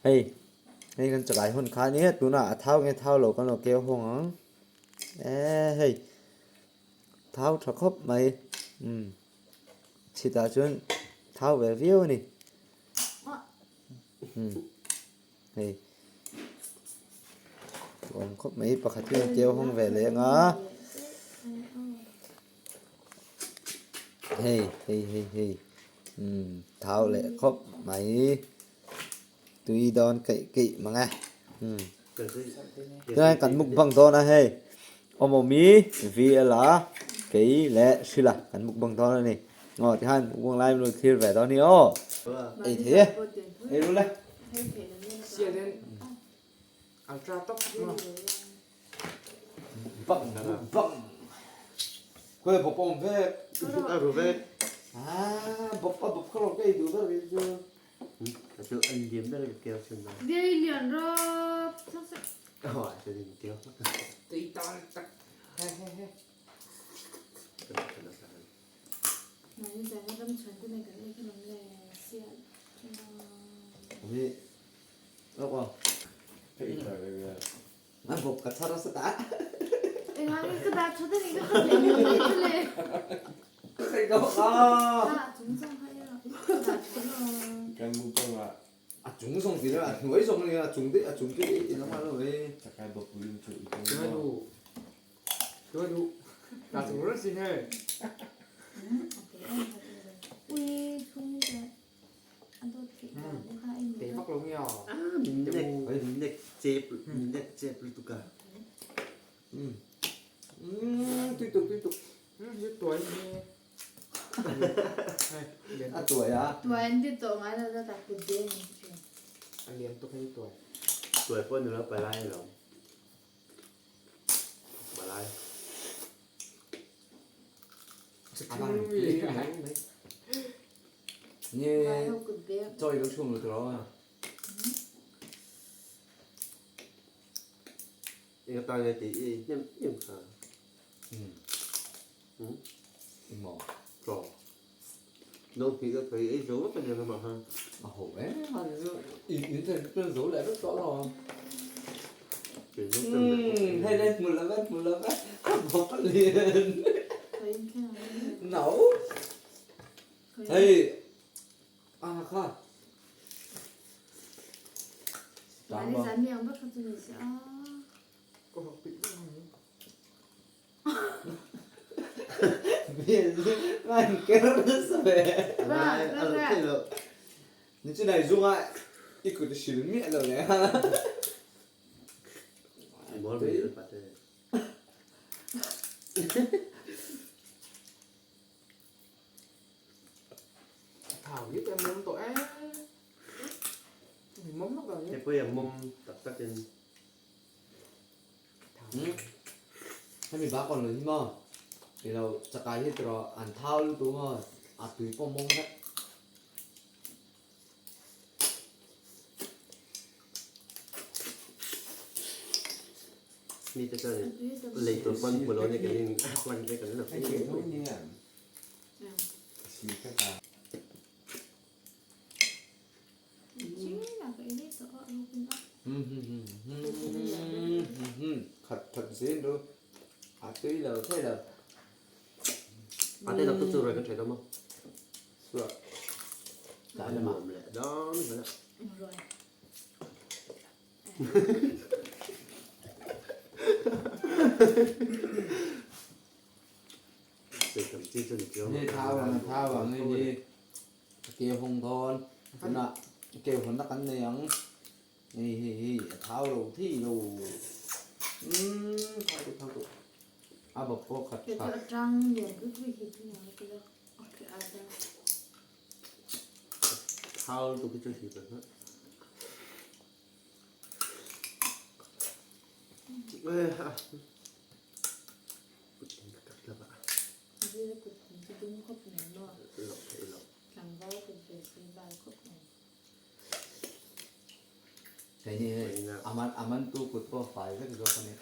Hei hei kan chakai hun kha nia tunah a thau nge thau lo kan lo keu hawng ang e hei thau tha khawp mai umm chhitah chuan thau ve viau a ni umm hei awm khawp mai pakhat hian keu hawng ve leh ang a hei hei hei hei umm thau leh khawp mai. Tui dawn keih keih mang e. Chuan kan mukbang dawn a hei. Awmawmi VL a kei leh Hrila kan mukbang dawn a ni. Aw tikhan mukbang lai lo thlir ve dawn hi aw. Ei thei e. Ei ru le. Bang bang. Khawi bawp a awm vek. A ru vek. Ah bawp a bawp kha lo ka ei duh ber kei chu. Chu an liam ber ka keu chhan na. Dei lian rawp sak sak. Aw a chuan in keu hmak a. Tui tan tak he he he. Mahni zan a ram chhuan te nen kan ei kha lawm le sial chuna. Hi lawk aw. A bawp ka chhar nasa ta. Engah nge ka dah that anih ka kha thei lo chu le. Ka thei lo a. Kha chung zawng kha emaw ka dah that lo. Kan mukbang ah. A chung zawng ti lo a hnuai zawng ania a chung te a chung te i lam a lo e. Chakai bawp pui in chu i tum Tuai maw. du. Tuai du. Ta chung reng si he. Ui chung te. Te vak lo nge aw. Min nek min nek chep min nek chep lutuk a. Tui tuk tui tuk. Hi tuai hi. A tuai a. Tuai an ti tawh ngai lo ta kut deng an ti thin. A lian tuk hei tuai. Tuai pawh nula palai alawm. Palai. Nge chaw i lo chhum lo tiraw a? Eng atan nge tih i hnem hnem kha. Engmaw? Chaw. No hnih ka thei ei zo vek a nia lamah khan. A ho em a ni chu in in thei chu zo leh vek tawh lo. Hei le hmu lo ve hmu lo ve ka bawk a lian. No. Hei a kha. Mani zan mi ang bak kha chu ni se a. Ka hawk pit vek ang ni. Ngai ker nasa ve. Ngai a lo thei lo. Ni chu nai zunga i kut i sil miah lo le. Mawl mai lo pate. Thảo biết em mông tội á. Mình mông nó rồi. Hei pawh hi a mawm tak tak in. Hemi bak on lo hi maw ti lo chakai hi tiraw an thau lutuk maw a tui pawh mawng vek. Mi te chuan lei tur pawn hmu lo nia kan in lan vek an lo. Khat that zin ru a tui lo thei lo. A te tak chu ruai kan thei dawn maw? Suak. Tlai lamah awm leh dawn vel a. Ruai. Ni thau ang thau ang hei hi a keu hawng dawn tunah a keu hawnna kan nei ang hei hei hei a thau lo thei lo umm thau tuk thau tuk a bawp pawh khat tha. Thau tuk hi chu hip a hna. Hei ni hei a man tu kut pawh fai vek zawk a ni.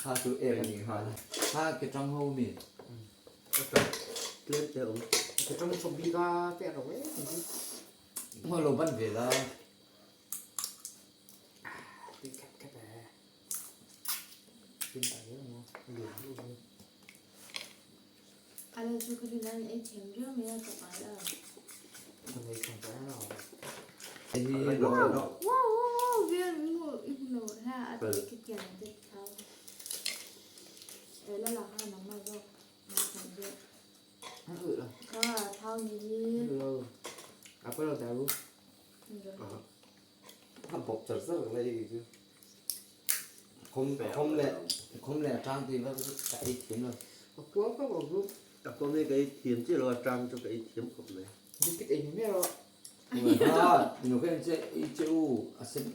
Kha chu ek a nih nghal. Kha ke tang ho mi. Tlem te awm. Ka tang chawp bik a pek lo em em chu. Ngawi lo ban ve la. Tui khep khep e. Tin ta zel maw. Lian deuh hi. Ala chu ka rin an ei thiam viau mai a ka pai a. Ka nei thang ta lo. Hei hi Wow wow wow vial mu i hmu lo ha a ti ki tiang te thau. E la la kha nangmah zawk. A bawk char char ka lei chu. Khum khum leh khum leh tang ti va chu ka ei thiam lo. A kawm hi ka ei thiam chiah lo a tang chu ka ei thiam khawp mai. Ha nu khen che ei che u a sen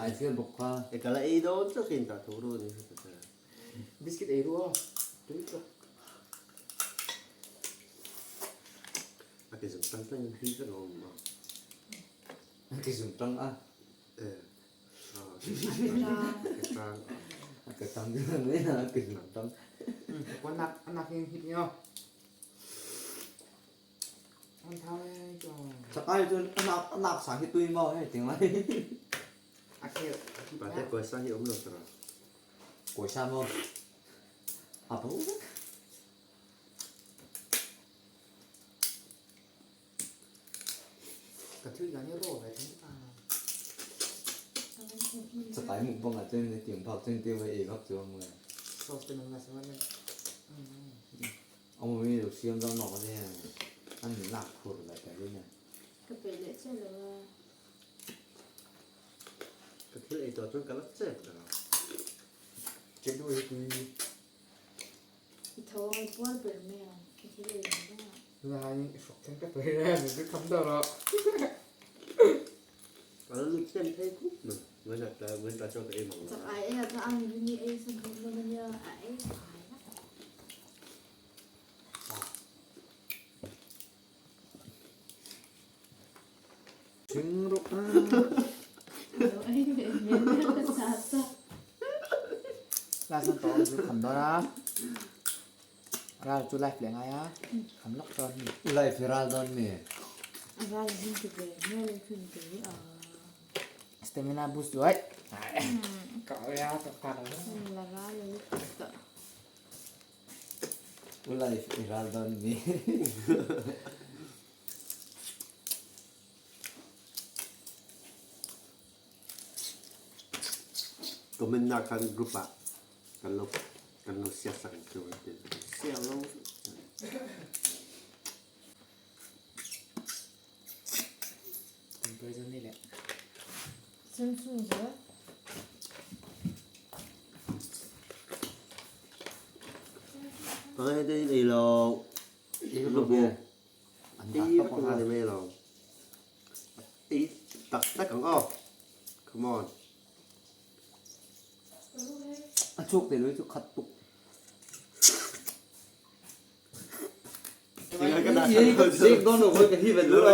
ai fian bawk kha. E ka la ei dawn chauh khin ta tho ru ni. Biscuit ei ru aw. Tui tuk. A ke zum tang tang hi ka nom ma. A ke zum tang a. Eh. A ke tang. A ke tang ne a ke zum tang. Con nạc ăn nạc thịt nhau. Ăn thao ấy cho. Chakai chu a nak a nak sang hi tui maw hei ting lai. A ke. Bà te koi sa hi om lo tra. Koi sa maw. A bo vek. Ka thil dan hi raw ve thei ta. Chakai mukbang ah cun tiang phak cun tiang vai ei bak cu ang le. Sauce te nang na sa man. Ông mi được siam dang nok ania an lak phur lai ta rin a. Ka peih leh chiah lo a. Ka thil ei tawh chuan ka la chet lo. Chet deuh hi tui. I tho ang i pual ber mai ang i thil ei ang dang ah. Lai i hruk thleng ka tuai reng i zui kham deuh rawh. Ka la lut chem thei khup mai. Ngân a ngân ta chuan ka ei mang lo. Chak ai ei a ka ang rin i ei san hawk dawn ania a ei fai vak. Hring rawk a. Lo ei ve hmel ber ka sa sa. Last an tawh chu kham dawn a. Ral chu life leh ngai a. Kham lawk chuan mi. Life hi ral dawn mi. A ral hi ti ve hmel in khun ti a. Stamina boost duai. Ka oi a ka ka lo. La ral a ta. U life i ral dawn mi. Comment nak khan group ah kan lo kan lo siak sak ang chu an ti. Siak lo. Comparison ni leh. Samsung chu. Oi đây ei lo. Ei lo bu. Ei vek ang ani mai lo. Ei tak tak ang aw. Come on. A chuk te lui chu khat tuk. Zik dawn lo hoi ka hi ve lut lo.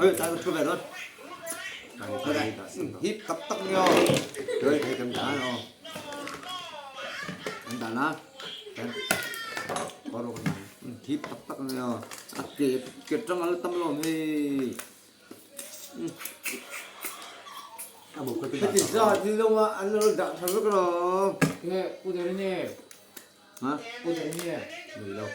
Hoi ta ka thu ve lut. Hip tak tak ni aw. Hoi hei kan dah aw. Kan dah na. Hip tak tak ni aw. A ke ke tang ala tam lo hei. Heti zat ni lo a an lo dah tha vek lo. Ke pu der ni. Ha? Pu der ni. Ni lo.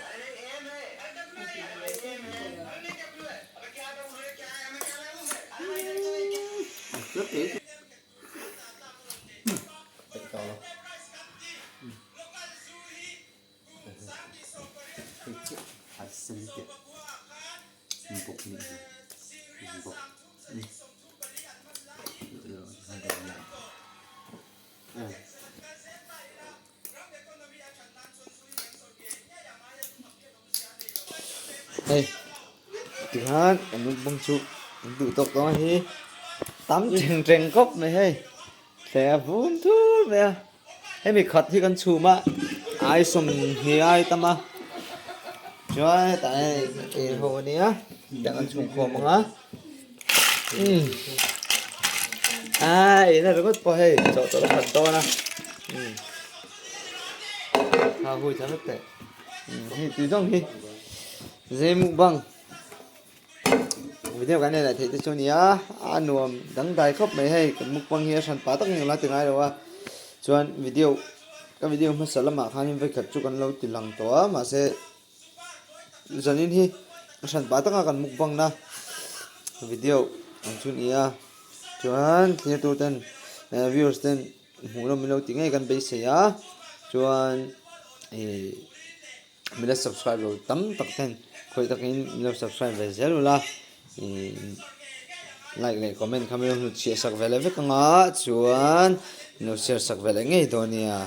Rất ít. A sen teh bawk nih hi bawk Hei tikhan kan mukbang chu an duh tawk tawh a hi tam teng teng khawp mai hei thleng a vum thur mai a. Hemi khat hi kan chhum a, ai 20 ai tam a, chuan hetah hian ei ho a nia, tiang an chhung khawm ang a, umm aa ei na ringawt pawh hei chawh tawlh a khat dawn a, umm kha hui thla vek teh, umm hei tui zawng hi. Zai mukbang video kan nei leh theih te chu a ni a, a nuam dangdai khawp mai hei kan mukbang hi a hran pah tak in la ti ngai lo a, chuan video ka video hmasa lamah khanin vawikhat chu kan lo ti lang tawh a mahse zanin hi a hran pah taka kan mukbang na video ang chu a ni a, chuan thlir tu ten viewers ten hmuh nawm ilo ti ngei kan beisei a chuan ih. Mila subscribe lo tam tak ten khawih takin min lo subscribe ve zel ula ih like leh comment kha min lo hnutchhiah sak ve leh vek anga chuan min lo share sak ve leh ngei dawn nia.